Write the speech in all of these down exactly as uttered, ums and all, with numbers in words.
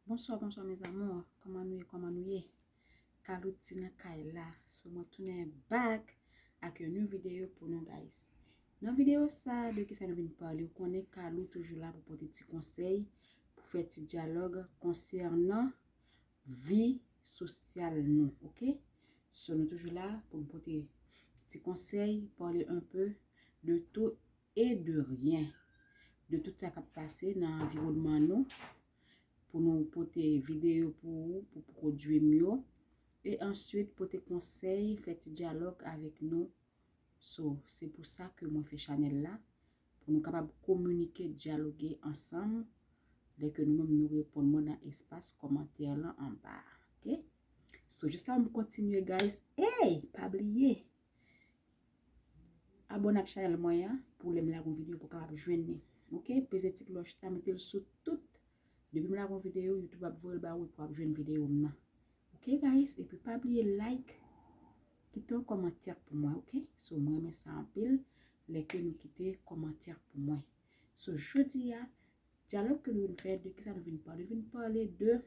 Bonswa, bonswa mes amours. Kòman nou ye, kòman nou ye? Kalout T nan kay la. So mwen tounen back ak yon new videyo pou nou, guys. Nan videyo sa, de kisa nou vin pale? Ou konnen Kalout toujou la pou pote ti konsèy, pou fè ti dyalòg konsènan vi sosyal nou, oke? So nou toujou la pou nou pote ti konsèy, pale un peu de tout e de ryen, de tout sa k ap pase nan anviwònman nou, pou nou pote videyo pou ou, pou pwodui m yo, e answit pote konsèy, fè ti dyalòg avèk nou. So se pou sa ke mwen fè chanèl la, pou nou kapab kominike, dyaloge ansanm, lè ke nou menm nou reponn mwen nan espas kòmantè lan anba a, oke? So jis avan m kontinye, guys, hey, pa bliye abòne ak chanèl mwen an, pou lè m lage yon videyo pou w kapab jwenn li. Oke? Peze ti klòch la, mete l sou tout. Depi m lage yon videyo, YouTube ap voye l ba ou epi w ap jwenn videyo m nan. Oke, guys? Epi pa bliye like, kite yon kòmantè pou mwen, oke? So mwen renmen sa anpil, lè ke nou kite kòmantè pou mwen. So jodi a, dyalòg ke nou vin fè, de kisa nou vin pale? Nou vin pale de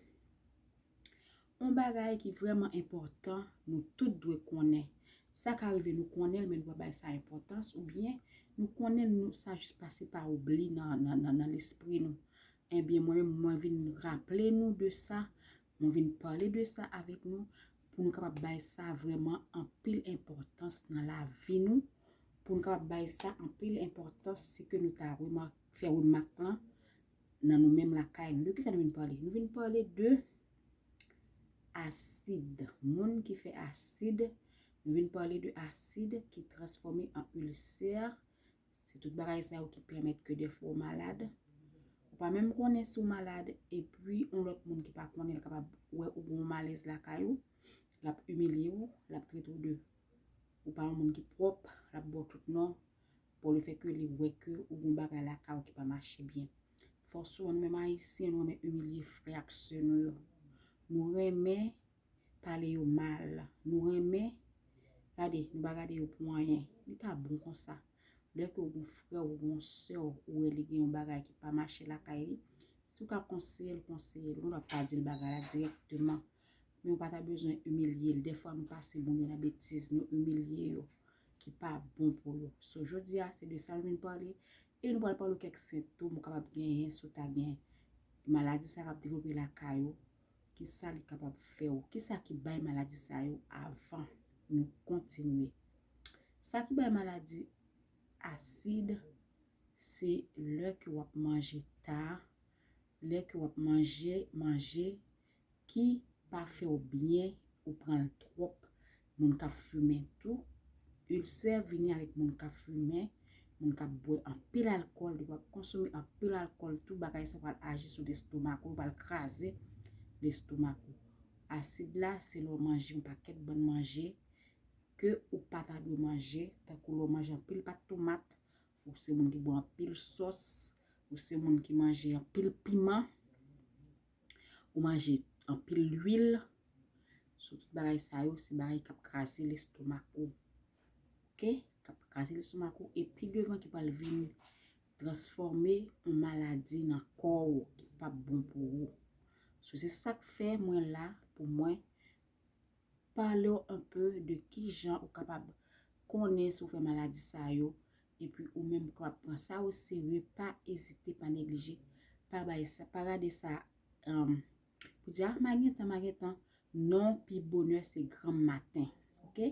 yon bagay ki vrèman enpòtan, nou tout dwe konnen. Sa ka rive nou konnen l, men nou pa bay sa enpòtans, oubyen nou konnen l, nou, sa jis pase pa oubli nan, nan, nan, nan lespri nou. Ebyen, mwen menm, mwen vin raple nou de sa, mwen vin pale de sa avèk nou, pou nou kapab bay sa vrèman anpil enpòtans nan lavi nou, pou nou kapab bay sa anpil enpòtans, se ke nou ta remak-, fè remak lan nan nou menm lakay nou. De kisa nou vin pale? Nou vin pale de asid. Moun ki fè asid, nou vin pale de asid ki transfòme an ilsè. Se tout bagay sa yo ki pèmèt ke dèfwa ou malad. Ou pa menm konnen si w malad, epi yon lòt moun ki pa konnen, l kapab wè ou gen yon malèz lakay ou, l ap imilye w, l ap trete w de ou pa yon moun ki pwòp, l ap ba w tout non, pou le fè ke li wè ke ou gen yon bagay lakay ou ki pa mache byen. Fò souvan nou menm Ayisyen, nou renmen imilye frè ak sè nou yo. Nou renmen pale yo mal. Nou renmen, gade, nou pa gade yo pou anyen. Li pa bon konsa. Lè ke ou gen frè w, ou gen sè w, ou wè li gen yon bagay ki pa mache lakay li, si w ka konseye l, konseye l. Ou gendwa pa di l bagay la dirèkteman, men ou pa ta bezwen imilye l. Dèfwa nou pase moun yo nan betiz, nou imilye yo, ki pa bon pou yo. So jodi a, se de sa nou vin pale, e nou pral pale w kèk sentòm ou kapab genyen si w ta gen maladi sa k ap devlope lakay ou. Kisa li kapab fè w? Kisa ki bay maladi sa yo avan nou kontinye? Sa ki bay maladi asid, se lè ke w ap manje ta, lè ke w ap manje manje ki pa fè w byen, ou pran l twòp. Moun k ap fimen tou, ilsè vini avèk moun k ap fimen, moun k ap bwè anpil alkòl, depi w ap konsome anpil alkòl tou, bagay sa pral aji sou lestomak ou, pral kraze lestomak ou. Asid la, se lè w manje yon pakèt bann manje ke ou pa ta dwe manje, tankou lè w manje anpil pat tomat, ou se moun ki bwè anpil sòs, ou se moun ki manje anpil piman, ou manje anpil lwil. So tout bagay sa yo, se bagay k ap kraze lestomak ou. Oke? K ap kraze lestomak ou. E pi devan ki pral vin transfòme yon maladi nan kò w ki p ap bon pou ou. So se sa k fè mwen la pou mwen pale w un peu de kijan ou kapab konnen si w fè maladi sa yo, epi ou menm ou kapab pran sa o serye, pa ezite, pa neglije, pa bay sa, pa gade sa, um, pou di, ah, m a gen tan, m a gen tan. Non, pi bonè se granm maten, oke?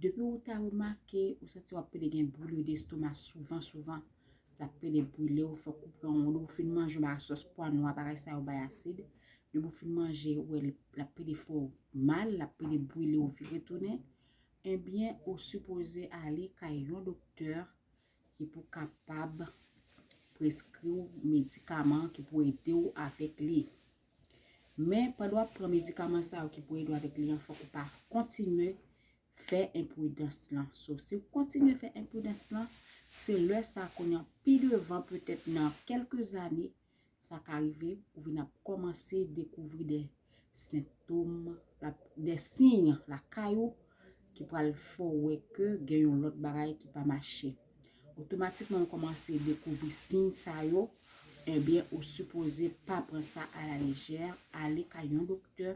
Depi ou ta remake, ou santi w ap pede gen brile destoma souvan, souvan, l ap pede brile w, fòk ou pran yon, ou fin manje yon bagay sòs pwa nwa, bagay sa yo bay asid. Depi w fin manje, ou wè l ap pede fè w mal, l ap pede brile w vire tounen, ebyen, ou sipoze ale kay yon doktè ki pou kapab preskri w medikaman ki pou ede w avèk li. Men, pandan w ap pran medikaman sa yo ki pou ede w avèk li an, fòk ou pa kontinye fè enpridans lan. So, si w kontinye fè enpridans lan, se lè sa kounye a, pi devan, petèt nan kèlke zane, sa ka rive, ou vin ap kòmanse dekouvri de sentòm, la, de siy lakay ou ki pral fè w wè ke gen yon lòt bagay ki pa mache. Otomatikman, ou kòmanse dekouvri siy sa yo, Ebyen, ou sipoze pa pran sa a la lejè. Ale kay yon doktè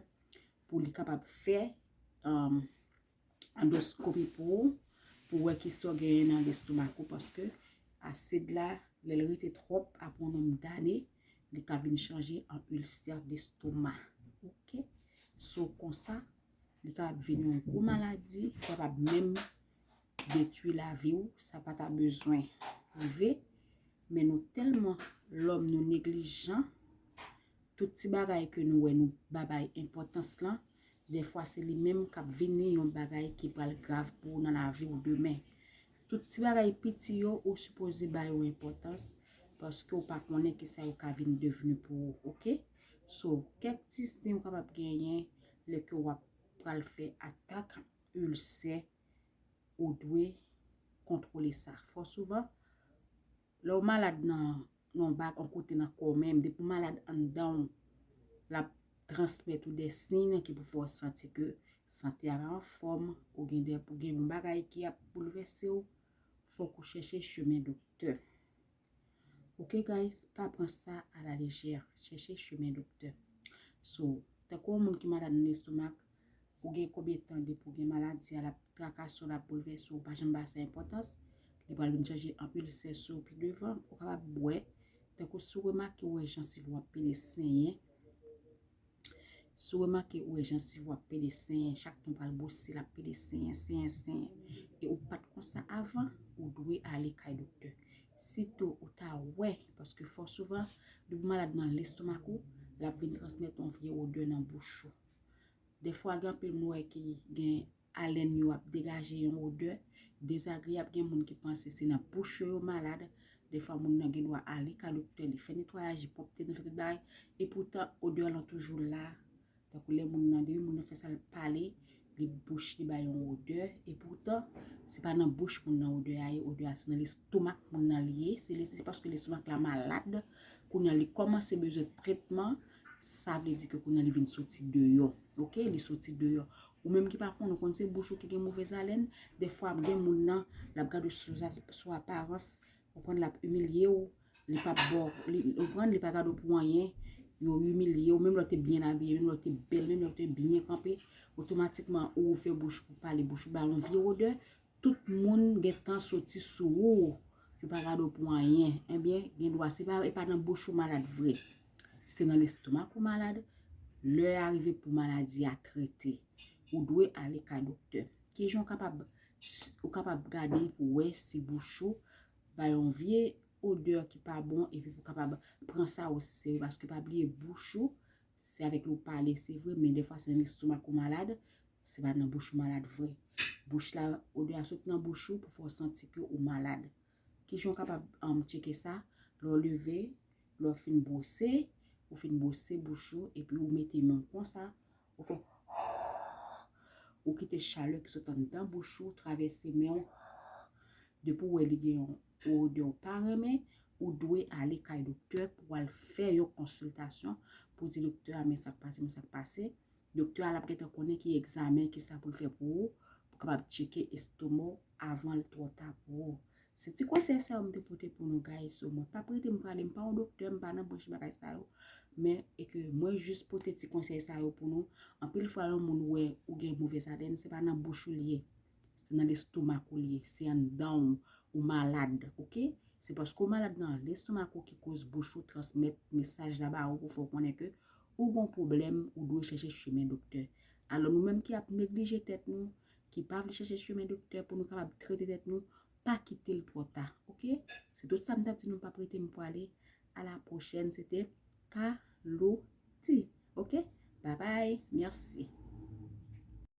pou li kapab fè um, andoskopi pou ou, pou wè kisa w genyen nan lestomak ou, paske asid la, lè l rete twòp, apre yon nonb dane, li ka vin chanje an ilsè destoma. Oke? So konsa, li ka vin yon gwo maladi, kapab menm detwi lavi w, sa pa ta bezwen rive. Men nou tèlman lòm nou neglijan, tout ti bagay ke nou wè nou pa bay enpòtans lan, dèfwa se li menm k ap vini yon bagay ki pral grav pou ou nan lavi w demen. Tout ti bagay piti yo, ou sipoze ba yo enpòtans, paske w pa konnen kisa yo ka vin devni pou ou, oke? So, kèk ti siy ou kapab genyen lè ke w ap pral fè atak ilsè, ou dwe kontwole sa. Fò souvan, lè w malad nan yon bak, yon kote nan kò w menm, depi w malad anndan w, l ap transmèt ou de siy ki pou fè w santi ke sante a pa anfòm, ou gen de, ou gen yon bagay ki ap boulvèse w, fòk ou chèche chemen doktè. Oke guys, pa pran sa a la lejè, chèche chemen doktè. So, tankou yon moun ki malad nan lestomak, ou gen konbyen tan depi w gen maladi a, l ap trakase w, l ap boulvèse w, ou pa janm ba sa enpòtans, li pral vin chanje an ilsè sou ou pi devan, ou kapab bwè, tankou si w remake w wè jansiv ou ap pede senyen, si w remake w wè jansiv ou ap pede senyen, chak tan w pral bwose l ap pede senyen, senyen, senyen, e ou pa t konsa avan, ou dwe ale kay doktè. Sitou ou ta wè, paske fò souvan, depi w malad nan lestomak ou, l ap vin transmèt yon vye odè nan bouch ou. Dèfwa, gen anpil moun wè ki gen alèn yo ap degaje yon odè dezagreyab. Gen moun ki panse se nan bouch yo yo malad. Dèfwa, moun nan gen dwa ale ka doktè, li fè netwayaj, li pwòpte, li fè tout bagay. Epoutan, odè lan toujou la. Tankou lè moun nan, depi moun nan fè sa l pale, li bouch li bay yon odè. Epoutan, se pa nan bouch moun nan odè a ye, odè a se nan lestomak moun nan li ye. Se, se paske lestomak la malad. Kounye a, li kòmanse bezwen tretman. Sa vle di ke kounye a, li vin soti deyò. Oke, li soti deyò. Ou menm ki pa konn, ou konn se bouch ou ki gen movèz alèn. Dèfwa, gen moun nan, l ap gade w sou, sou aparans, ou konn l ap imilye w, li p ap ba w, li, ou konprann, li pa gade w pou anyen, yo imilye w, menm lè w te byen abiye, menm lè w te bèl, menm lè w te byen kanpe, otomatikman, ou ouvè bouch pou pale, bouch ou ba yon vye odè, tout moun gentan soti sou ou, yo pa gade w pou anyen. Ebyen, gen dwa, se pa, e pa nan bouch ou malad vre. Se nan lestomak ou malad. Lè a rive pou maladi a trete, ou dwe ale kay doktè. Kijan w kapab, ou kapab gade pou wè si bouch ou bay yon vye odè ki pa bon, epi pou kapab pran sa o serye, paske pa bliye bouch ou, se avèk li w pale, se vre, men dèfwa se nan lestomak ou malad, se pa nan bouch ou malad vre. Bouch la, odè a sot nan bouch ou pou fè w santi ke ou malad. Kijan w kapab, um, tcheke sa? Lè w leve, lè w fin bwose, ou fin bwose bouch ou, epi ou mete men w konsa, ou fè, ou kite chalè ki sot anndan bouch ou travèse men w. Depi w wè li gen yon odè w pa renmen, ou dwe ale kay doktè pou w al fè yon konsiltasyon pou di doktè a, men sa k pase, men sa k pase. Doktè a l ap gentan konnen ki egzamen, ki sa pou l fè pou ou, pou kapab tcheke estoma w avan l twò ta pou ou. Se ti konsèy sa yo m te pote pou nou, guys. So, mwen p ap rete m prale, m pa yon doktè, m pa nan branch bagay sa yo. Men, e ke mwen jis pote ti konsèy sa yo pou nou. Anpil fwa, yon moun wè ou gen movèz alèn, se pa nan bouch ou li ye. Se nan lestomak ou li ye. Se anndan w, ou malad, oke? Se paske w malad nan lestomak ou ki koz bouch ou transmèt mesaj la ba ou pou fè w konnen ke ou gon pwoblèm, ou dwe chèche chemen doktè. Alò, nou menm ki ap neglije tèt nou, ki pa vle chèche chemen doktè pou nou kapab trete tèt nou, pa kite l twò ta, oke? Se tout sa m t ap di nou, m p ap rete, m prale. A la pwochèn, se te Kalouti, oke? Babay, mèsi.